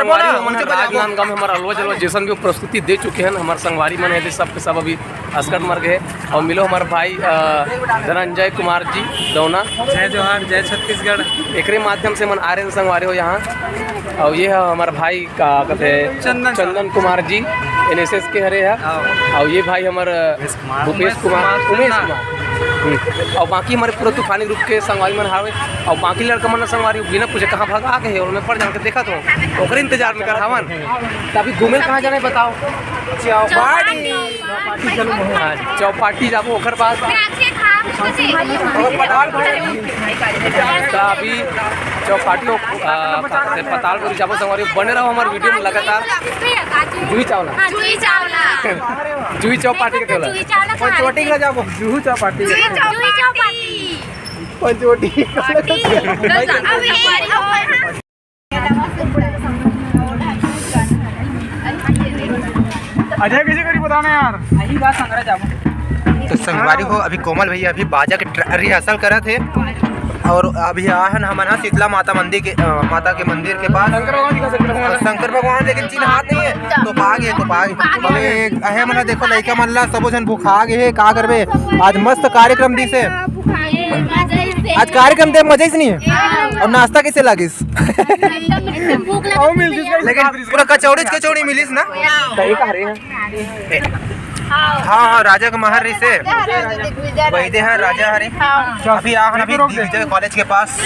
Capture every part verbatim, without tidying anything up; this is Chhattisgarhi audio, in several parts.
संगवारी हो, हमन ह राजनांदगांव में हमर अलवा जलवा जैसन भी प्रस्तुति दे चुके हैं। हमर संगवारी मन है, सबके सब अभी अस्कट मर गए। और मिलो हमर भाई, अ, धनंजय कुमार जी दौना। जय जोहार, जय छत्तीसगढ़। एकरे माध्यम से मन आ रहे हैं संगवारी हो यहाँ। और ये है हमर भाई, का कहते हैं, चंदन। चंदन कुमार जी, एनएसएस के हरे है। हाँ। और ये भाई हमर भूपेश कुमार। भूपेश कुमार, उमेश कुमार। हम्म। और बाकी हमर पूरा तूफानी ग्रुप के संगवारी मन हावे। और बाकी लड़का मन संगवारी बिना पूछे कहाँ भाग आ गए, और मैं पढ़ जान के देखा तो ओकर इंतजार में कर हवन। तो अभी घूमे कहाँ जाना है बताओ? चौपाटी। हाँ, चौपाटी जाबो, ओकर बाद तो अभी चौपाटी, आ, पताल पर जाबो संगवारी, बने रहो हमर वीडियो में लगातार। जूही चावला। हाँ, जूही चावला। जूही चौपाटी के तेला। जूही चावला। पंचवटी ला जाबो। जूही चौपाटी। जूही चौपाटी। पंचवटी। अजय, कैसे करी बताना यार? तो संगवारी हो, अभी कोमल भैया अभी बाजा के ट्र-, रिहर्सल करत हे और अभी आहन हमन ह शीतला माता मंदिर के, अ, माता के मंदिर के पास। शंकर भगवान दिखा, शंकर भगवान। शंकर भगवान लेकिन चिन्हात नहीं है, तो पागे, तो पागे। अबे अहे मन देखो, लइका मन ला सबो झन भुखा गे हे, का करबे? आज मस्त कार्यक्रम दिस हे। आज कार्यक्रम देख मजा ही नहीं है। और नाश्ता कैसे लागिस? लेकिन पूरा कचौड़ी, कचौड़ी मिलिस ना? हाँ, हाँ, राजा के महल रिसे। वही दे, हाँ, राजा हरे। अभी आहन, अभी दिग्विजय कॉलेज के पास।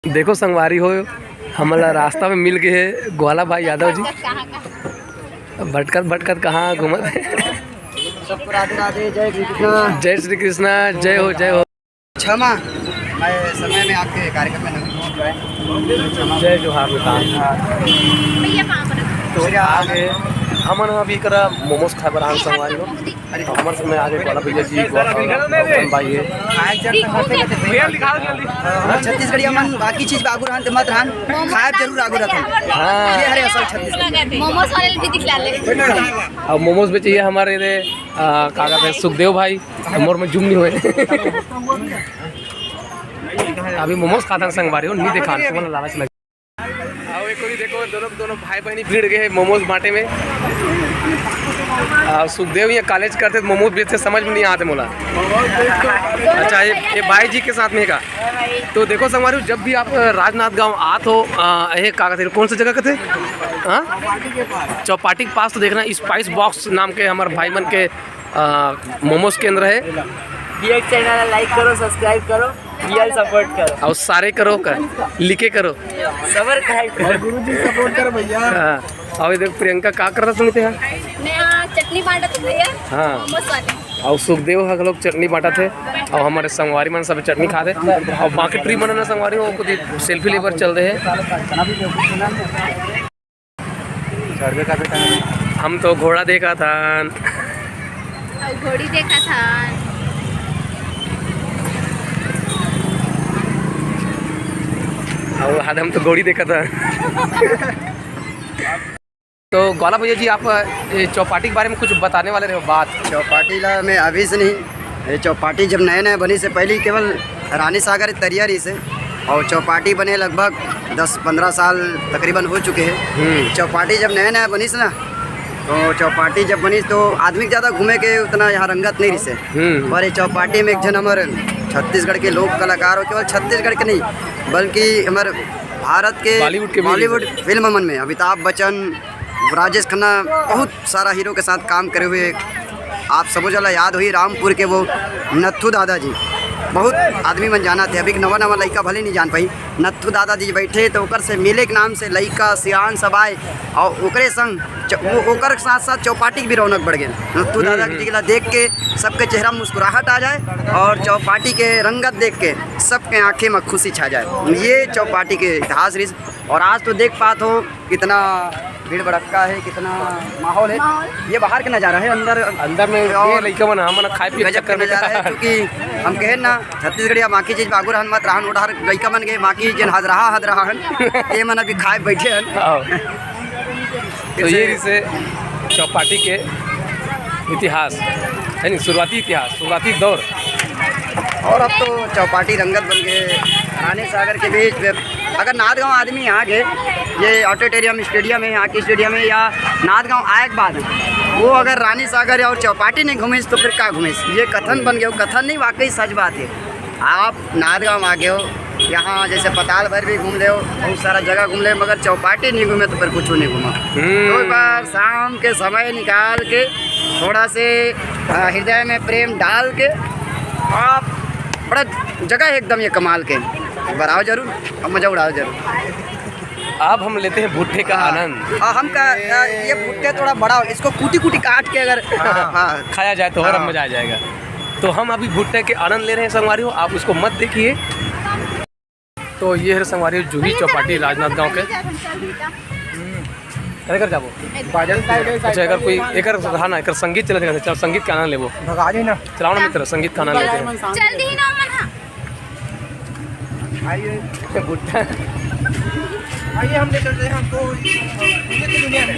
देखो संगवारी हो, हमला रास्ता में मिल गए हे ग्वाला भाई यादव जी। भटकत भटकत कहाँ घूमत हे? सबको राधे राधे, जय श्री कृष्णा। जय श्री कृष्णा, जय हो, जय हो। क्षमा, मैं समय में आपके कार्यक्रम में नहीं पहुंच पाया। जय जोहार मितान। हाँ। तो आगे हमन अभी करा मोमोज खाए बर आन संगवारी हो। अरे, हमर समय आगे ग्वाला भैया जी, ग्वाला भाई है। खाए जब तक होते रहते हैं। हाँ, छत्तीसगढ़िया मन बाकी चीज पे आगू रहन त मत रहन, खाए जरूर आगू रहते हैं। हाँ। ये हरे असल छत्तीसगढ़। मोमोज वाले भी दिखला ले। अब मोमोज बेचिए हमारे रे, आ, का कहते हैं, सुखदेव भाई, मोर में जूम नहीं हुए। अभी मोमोज खाता संगवारी हो, नहीं देखा, तुमन लालच लग। आओ, एक कोरी देखो, दोनों, दोनों भाई बहनी भिड़ गए हैं मोमोज बांटे में। आ, सुखदेव यहाँ कॉलेज करते तो मोमोज बेचते, समझ में नहीं आते मोला। अच्छा, ये, ये भाई जी के साथ में का। तो देखो संगवारी, जब भी आप राजनांदगांव आत हो, आ, ये का कहते, कौन सी जगह कहते? हाँ, चौपाटी के पास, तो देखना, स्पाइस बॉक्स नाम के हमारे भाई मन के आ, मोमोज केंद्र है। बीएल चैनल ला like करो, subscribe करो, बीएल support करो। और सारे करो का, लिखे करो। सबर खाए करो। गुरुजी support करो भैया। हाँ, अभी देख प्रियंका का कर रहा सुनते हैं। मैं, हाँ, चटनी बांटत हूँ भैया। हाँ। मोमोज वाले। और सुखदेव ह लोग चटनी बांटत हे, और हमारे संगवारी मन सब चटनी खात हे, और बाकी ट्री मन ना संगवारी हो, कुछ सेल्फी लेबर चल रहे हैं। हम तो घोड़ा देखा था। अउ घोड़ी देखा था। अउ हम तो घोड़ी देखा था। तो ग्वाला भैया जी, आप, ए, चौपाटी के बारे में कुछ बताने वाले रहे हो बात? चौपाटी ला मैं अभी से नहीं, ये चौपाटी जब नया नया बनी से पहले केवल रानी सागर तरिया रही से, और चौपाटी बने लगभग दस पन्द्रह साल तकरीबन हो चुके हैं। हम्म। चौपाटी जब नया नया बनी से ना, तो चौपाटी जब बनी तो आदमी के ज़्यादा घूमे के उतना यहाँ रंगत नहीं रही से। हम्म। पर ये चौपाटी में एक जन हमारे छत्तीसगढ़ के लोक कलाकार हो, केवल छत्तीसगढ़ के नहीं बल्कि हमारे भारत के बॉलीवुड के भी बॉलीवुड फिल्म मन में अमिताभ बच्चन, राजेश खन्ना, बहुत सारा हीरो के साथ काम करे हुए। आप सबो जला याद हुई रामपुर के वो नत्थू दादा जी, बहुत आदमी मन जाना थे। अभी नवा नवा लइका भले नहीं जान पाई, नत्थू दादा जी बैठे तो ओकर से मिले के नाम से लइका सियान सब आए और ओकरे संग च-, वो ओकर साथ साथ चौपाटी की भी रौनक बढ़ गई। नत्थू दादा जी ला देख के सबके चेहरा मुस्कुराहट आ जाए और चौपाटी के रंगत देख के सबके आंखें में खुशी छा जाए। ये चौपाटी के इतिहास रही। और आज तो देख पात हो कितना भीड़ भड़क्का है, कितना माहौल है। ये बाहर का नज़ारा है, अंदर अंदर में और ये लइका मन हमन खाए पिए के गजब चक्कर का में नज़ारा है, क्योंकि हम कहे ना छत्तीसगढ़िया बाकी चीज बागुर हन मत रहन उड़ार लइका मन के बाकी जेन हद रहा हद रहा हन, ये मन अभी खाए बैठे हन। हाँ। तो ये जैसे चौपाटी के इतिहास है नी, शुरुआती इतिहास, शुरुआती दौर। और अब तो चौपाटी रंगत बन गए रानी सागर के बीच। अगर नांदगांव आदमी यहाँ के, ये ऑडिटोरियम स्टेडियम है, यहाँ के स्टेडियम है या नांदगांव आए के बाद वो अगर रानी सागर और चौपाटी नहीं घूमिस तो फिर का घूमिस? ये कथन बन गए, कथन नहीं, वाकई सच बात है। आप नांदगांव आ गए हो, यहाँ जैसे पताल भर भी घूम ले हो, बहुत सारा जगह घूम ले, मगर चौपाटी नहीं घूमे तो फिर कुछ नहीं घूमा। हम्म। तो एक बार शाम के समय निकाल के थोड़ा से, अ, हृदय में प्रेम डाल के आप, बड़ा जगह है एकदम ये कमाल के, एक बार आओ जरूर और मजा उड़ाओ जरूर। अब हम लेते हैं भुट्टे का आनंद। हाँ, हम का, अ, ये भुट्टे थोड़ा बड़ा हो, इसको कूटी कूटी काट के अगर, हाँ। हाँ। खाया जाए तो और हाँ। मजा आ जाएगा। तो हम अभी भुट्टे के आनंद ले रहे हैं संगवारी हो, आप उसको मत देखिए। तो ये है संगवारी हो जूही चौपाटी राजनांदगांव के। अरे कर जाबो। अच्छा, अगर कोई एकर, हाँ ना, एकर संगीत चलत रहे, चल संगीत का आनंद लेबो। भगा दे ना। चलाओ ना मित्र, संगीत का आनंद लेते हैं। जल्दी ही ना मन, हाँ। आइए। भुट्टा। आइए, हम ले चलते हैं आपको संगीत की दुनिया में।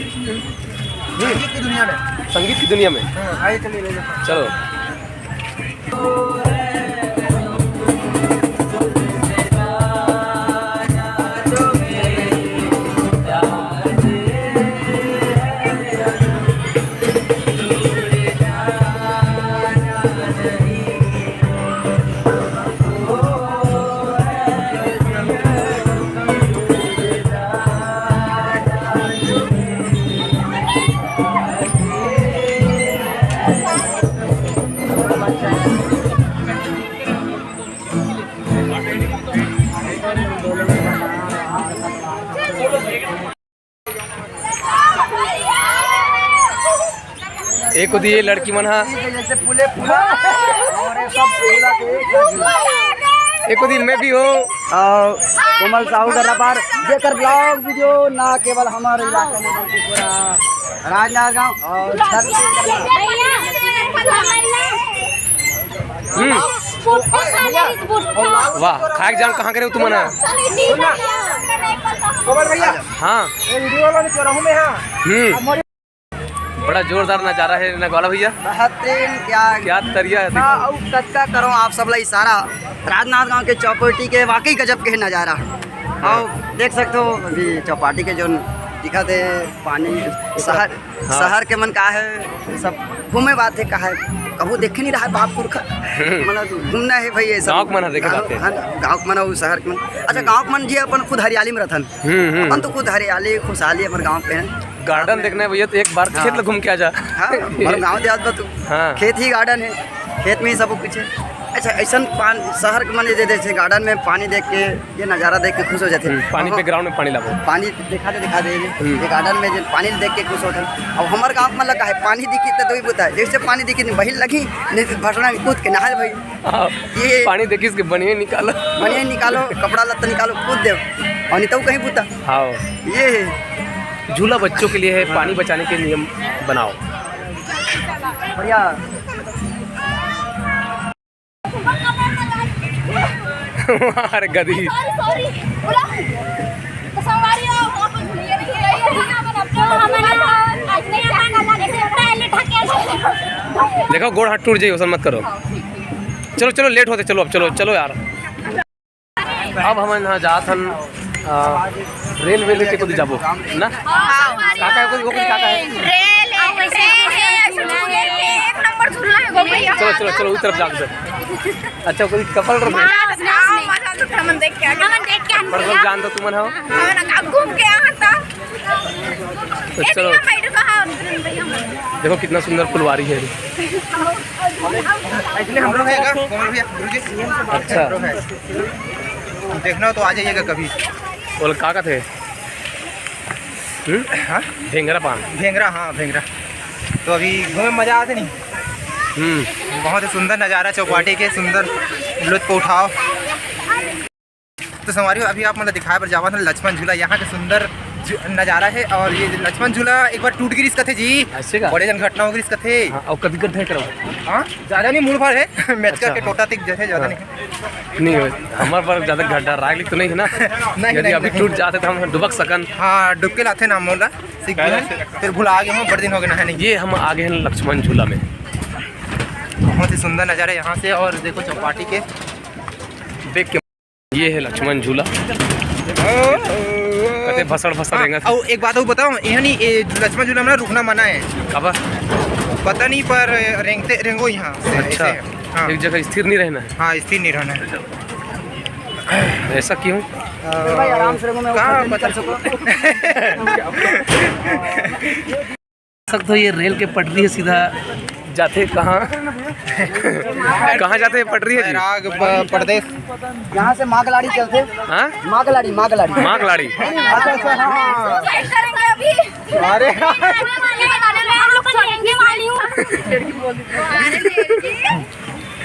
संगीत की दुनिया में। संगीत की दुनिया में। हाँ, आइए, चलिए, ले चलते हैं। चलो। एक ओती ये लड़की मन हा। जैसे फूले फूला और ये सब फूला के एक ओती मैं भी हूँ। और कोमल साहू का रबर, जेकर ब्लॉग वीडियो ना केवल हमारे इलाके में बल्कि पूरा राजनांदगांव और छत्तीसगढ़ में। हम्म। वाह, खाए के जान कहाँ करे हो तुम ना? कोमल भैया, हाँ। ये वीडियो वाला भी तो रहूं मैं, हाँ। हम्म। बड़ा जोरदार नजारा है ना ग्वाला भैया। बेहतरीन, क्या क्या तरिया है, देखो। हाँ, अउ कतका करो आप सब ला इशारा। राजनांदगांव के चौपाटी के वाकई गजब के नजारा। हाँ। अउ देख सकते हो अभी चौपाटी के जो दिखत हे पानी, शहर, हाँ। शहर के मन का है, ये सब घूमे बात है, का है, कभू देखे नहीं रहा है बाप पुरखा। हम्म। मतलब घूमना है भाई, ये सब। गाँव के मन ह देखे गाँव, बात है। हाँ, गाँव के मन अउ शहर के मन। अच्छा, हम्म। गाँव के मन जी अपन खुद हरियाली में रहथन। हम्म, हम्म। अपन तो खुद हरियाली, खुशहाली अपन गाँव पे है। गार्डन देखना है भैया, तो एक बार हाँ। खेत ल घूम के आ जा। हाँ, हमारे गाँव देहात में तो हाँ। खेत ही गार्डन है, खेत में ही सब कुछ है। अच्छा, ऐसन पान-, शहर के मन जे जैसे गार्डन में पानी देख के, ये नजारा देख के खुश हो जाते हैं। हम्म, पानी हाँ। पे ग्राउंड में पानी लागो। पानी दिखा दे, दिखा दे, हम्म। ये गार्डन में जे पानी देख के खुश होते हैं। अब हमारे गाँव में लगा है, पानी दिखी तो तभी बूता है, जैसे पानी दिखी नहीं, बहिल लगी, नहीं तो भटना में कूद के नहाए भाई। हाँ, ये पानी देखिस के बनिया निकालो। बनिया निकालो, कपड़ा लत्ता निकालो, कूद दे, और नहीं तो कहीं बूता। हाँ। ये है। झूला बच्चों के लिए है, पानी बचाने के नियम बनाओ। बढ़िया। अरे गधी। Sorry, sorry. बोला। तो सवारी हो, हम झूलिए नहीं है, ये नहीं अपन अपने तो हमन आज नहीं अपन ऐसे पहले ढकेल। देखो, गोड़ हाथ टूट जाई, ओसन मत करो। चलो, चलो, लेट होते, चलो, अब चलो, चलो यार। अब हमन यहाँ जात हन, आ, रेल वेल के कुछ जाबो ना। हाँ, का का है, कुछ, कुछ का का है? रेल है, ट्रेन है, ऐसे झूले हैं, एक नंबर झूलना है, वो भैया। चलो, चलो, चलो, उस तरफ जाके। अच्छा, कोई कपल रहे? हाँ, हाँ, मजा तो हमन देख के आ गए। हमन देख के आ गए। पर लोग जान दो तुमन हो। हमन घूम के आ था। तो चलो। देखो कितना सुंदर फुलवारी है। एक्चुअली हम लोग है का? कोमल भैया, गुरुजी। अच्छा। हम लोग है। देखना हो तो आ जाइएगा कभी। बोल, का का थे? हम्म? हाँ? भेंगरा पान। भेंगरा, हाँ, भेंगरा। तो अभी घूमे में मजा आते नहीं? हम्म। बहुत ही सुंदर नज़ारा चौपाटी के, सुंदर लुत्फ उठाओ। तो संगवारी हो, अभी आप मन ल दिखाए बर जावत हन लक्ष्मण झूला। यहाँ के सुंदर झू-, नजारा है। और ये लक्ष्मण झूला एक बार टूट गिरिस कथे जी। ऐसे का? बड़े जन घटना हो गिरिस कथे। हाँ, और कभी कर करो। हाँ, ज्यादा नहीं, मुड़ भर है। मेचका अच्छा, के हाँ। टोटा तक जैसे ज्यादा हाँ। नहीं। नहीं, हमारे पर ज्यादा घाटा राग लिख तो नहीं है ना? नहीं, यदि नहीं, अभी नहीं। टूट जाते तो हम डुबक सकन। हाँ, डुबके लाथे ना मोला, सीख गए। फिर भुला गए हम, बड़े दिन हो गए नहाए नहीं। ये हम आ गए हैं लक्ष्मण झूला में। बहुत ही सुंदर नज़ारा यहाँ से। और देखो चौपाटी के देख के, ये है लक्ष्मण झूला। कते भसड़ भसड़ हाँ, रेंगत हे। और एक बात और बताओ, यहाँ नहीं, ये लक्ष्मण झूला में रुकना मना है। काबर? पता नहीं, पर रेंगते रेंगो यहाँ से, अच्छा, ऐसे है। हाँ। एक जगह स्थिर नहीं रहना है। हाँ, स्थिर नहीं रहना है। ऐसा क्यों? अ, भाई, आराम से रेंगो, मैं कहाँ ऊपर से पता? निकल सकूँ। सकते हो, ये रेल के पटरी है, सीधा जाथे कहाँ? कहाँ जाथे पटरी है जी? राग प-, प्रदेश। यहाँ से मागलाड़ी चलते। हाँ? मागलाड़ी, मागलाड़ी। मागलाड़ी। अच्छा, अच्छा, हाँ। साइड करेंगे अभी। अरे। हम लोग तो रहने वाली हूँ।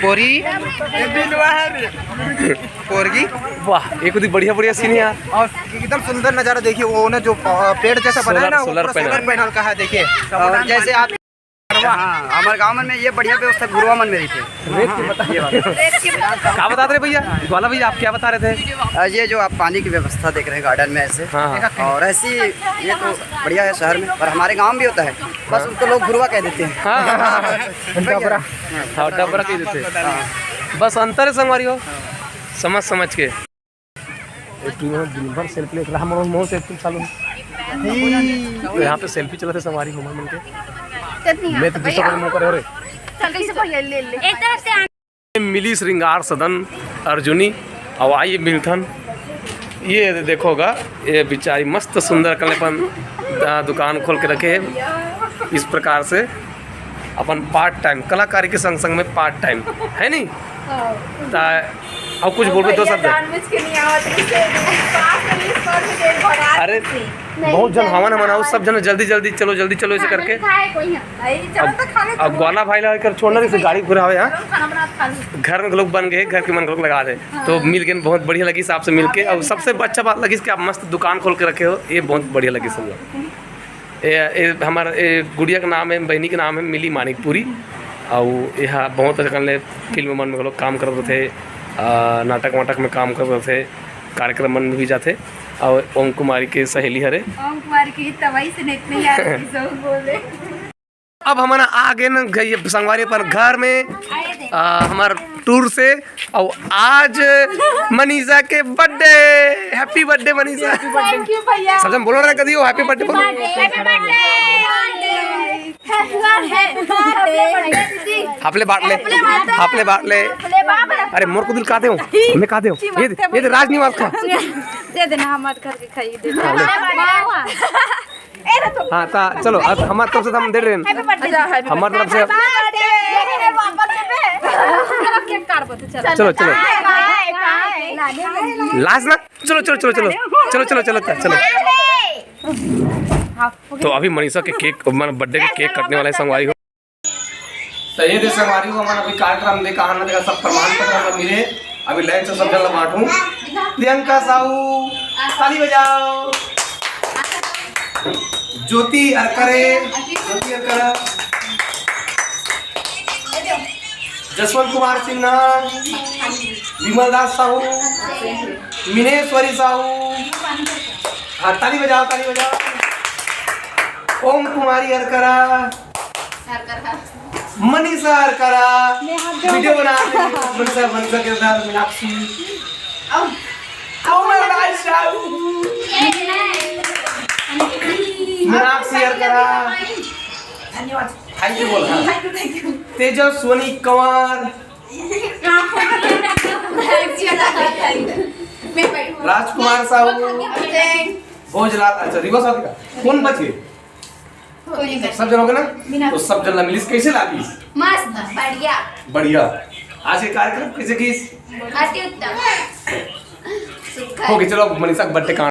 पोरी। पोरगी। वाह, एक तो बढ़िया बढ़िया सीन है यार। और एकदम सुंदर नज़ारा देखिए, वो ना जो प-, पेड़ जैसा बना है ना, वो पूरा सोलर पैनल का है, देखिए। और जैसे आप हाँ, हमारे गाँव में ये बढ़िया व्यवस्था गुरुआ मन में रही थी। रेत की बता-, ये वाला। का बता रहे भैया? ग्वाला भैया, आप क्या बता रहे थे? अ, ये जो आप पानी की व्यवस्था देख रहे हैं गार्डन में ऐसे, हाँ, हाँ। और ऐसी, ये तो बढ़िया है शहर में, पर हमारे गाँव में भी होता है, बस उसको लोग गुरुआ कह देते हैं। हाँ, हाँ, हाँ। डबरा। हाँ, डबरा कह देते हैं। हाँ। बस अंतर है संगवारी हो, समझ समझ के। ए, तू यहाँ दिन भर सेल्फी लेत रहा, हमरो मुँह से तू चालू। तो यहाँ पे सेल्फी चलत हे संगवारी हो मन के। मैं तो दूसरा को मुँह करे हो रे। एक तरफ से आने मिली श्रृंगार सदन अर्जुनी, अब आइए मिलथन। ये देखो गा, ये बिचारी मस्त सुंदर कल अपन, आ, दुकान खोल के रखे हे इस प्रकार से। अपन पार्ट टाइम कलाकारी के संग संग में पार्ट टाइम है नहीं। हाँ। ता, और कुछ बोलबे तो भैया सब जानबूझ के नहीं आवत, इसे पास में इस पर भी देख भगा अरे, देती। नहीं, बहुत जन हवन हवन आओ, सब जन जल्दी जल्दी चलो, जल्दी चलो, ऐसे करके। खाए कोई है। भाई, चलो तो खाने अब दो। ग्वाला भाई ला कर छोड़ना, जैसे गाड़ी घुरावे, हाँ? चलो, खाना बना के खा लो। घर में लोग बन गए, घर के मन लोग लगा दे। हाँ। तो मिल के बहुत बढ़िया लगी आपसे मिल के। हाँ, और सबसे अच्छा बात लगी कि आप मस्त दुकान खोल के रखे हो, ये बहुत बढ़िया लगी सब लोग। ए, ए, हमर ए, गुड़िया के नाम है, बहिनी के नाम है मिली मानिकपुरी। अउ एहा बहुत अकन ले फिल्म मन में घलो काम करत रथे, आ, नाटक वाटक में काम करत रथे, कार्यक्रम मन में भी जाथे। अउ ओम कुमारी के सहेली हरे। ओम कुमारी की तवाई से नेट नहीं आ रही, सो बोले। अब हमन आ गे न ग-, ये संगवारी अपन घर में, आ, हमर टूर से। अउ आज मनीषा के birthday, happy birthday Manisha. Thank you भैया। सब जन बोलो ना कदी हो, हैप्पी बर्थडे बोलो। Happy birthday. हाफले बांट ले, हाफले बांट ले। अरे मोर कुदुल का दे हो, मैं का दे हो, ये दे, ये दे राजनिवास का। दे देना, हमारे घर के खाइए, दे देना। हाँ, ले। हाँ, ता चलो, अब हमार तरफ से तो हम दे रहे हैं। Happy birthday. हमार तरफ से। चलो, चलो। लास्ट ना? चलो, चलो, चलो, चलो। चलो, चलो, चलो, चलो। तो अभी मनीषा के केक, मतलब बर्थडे के केक कटने वाला है, संगवारी हो। तो ये दे संगवारी हो, हमन अभी कार्यक्रम दे कहा ना देखा, सब प्रमाण पत्र हमन मिले। अभी लाइन से सब जन ला बांटू। प्रियंका साहू, ताली बजाओ। ज्योति अरकरे, ज्योति अरकरा, जसवंत कुमार सिन्हा, विमल दास साहू, मिनेश्वरी साहू। हाँ, ताली बजाओ, ताली बजाओ। ओम कुमारी अरकरा। मनीषा अरकरा। वीडियो बना रही है, मनीषा, मनीषा के साथ मीनाक्षी। कोमल राज साहू। मीनाक्षी अरकरा। धन्यवाद। थैंक यू बोल, हाँ। तेजस्वनी कंवर। राजकुमार साहू। भोजलाल, अच्छा, रिवर्स आ गया। कौन बच गए? सब जन हो गए ना? तो सब जन ला मिलिस, कैसे लागिस? मस्त, बढ़िया। बढ़िया। आज के कार्यक्रम कैसे गीस? अति उत्तम। सुखद। ओके, चलो, अब मनीषा के बर्थडे का